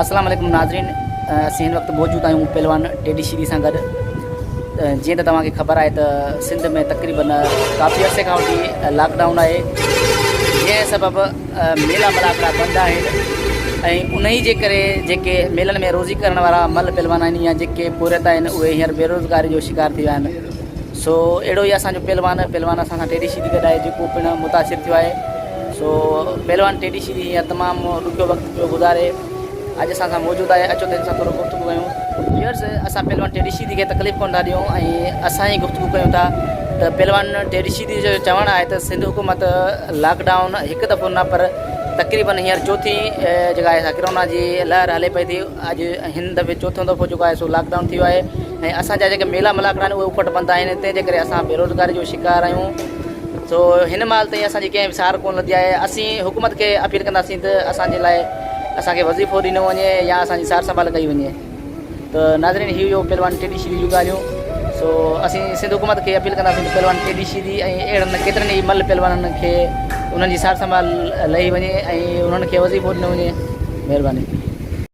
السلام عليڪم ناظرين اسين هن وقت موجود آهيون پهلوان ٽيڊي شيدي سان گڏ جيئن ته توهان کي خبر آهي ته سنڌ ۾ تقريبن ڪافي عرصي کان وٺي لاڪ ڊائون آهي جنهن سبب ميلا ملاکڙا بند آهن ۽ انهي جي ڪري جيڪي ميلن ۾ روزي ڪرڻ وارا مل پهلوان آهن يا جيڪي پورهيت آهن اهي هينئر بيروزگاري جو شڪار ٿي ويا آهن سو اهڙو ئي اسان جو پهلوان پهلوان اسان سان ٽيڊي شيدي گڏ آهي جيڪو پڻ متاثر ٿيو آهي سو پهلوان ٽيڊي شيدي هينئر تمام ڏکيو وقت پيو گذاري اڄ اسان سان موجود آهي اچو ته هن سان ٿورو گفتگو ڪيون. ويورز اسان پهلوان ٽيڊي شيدي کي تڪليف ڪونه ٿا ڏيون ۽ اسان ئي گفتگو ڪيون ٿا ته پهلوان ٽيڊي شيدي جو چوڻ آهي ته سنڌ حڪومت لاڪ ڊائون هڪ دفعو نه پر تقريبن هينئر چوٿين جيڪا آهي ڪرونا جي لهر هلي پئي ٿي اڄ هن دفعي چوٿون دفعو جيڪو آهي سو لاڪ ڊائون ٿي ويو آهي ۽ اسان جا جيڪي ميلا ملاکڙا آهن اهي اڦٽ بند آهن تنهن جي ڪري اسان بيروزگاري جو شڪار آهيون سو هن مهل تائين اسان جي ڪنهن به سار ڪونه لڌي آهي. اسين حڪومت کي اپيل ڪنداسين ته اسان جي لاء اسان کي وظيفو ڏنو وڃي يا اسان جي سار سنڀال ڪئي وڃي ته ناظرين هي هيو پهلوان ٽيڊي شيدي جون ڳالهيون سو اسين سنڌ حڪومت کي اپيل ڪنداسين ته پهلوان ٽيڊي شيدي ۽ اهڙن ڪيترن ئي مل پهلوانن کي انهن جي سار سنڀال لهي وڃي ۽ انهن کي وظيفو ڏنو وڃي مهرباني.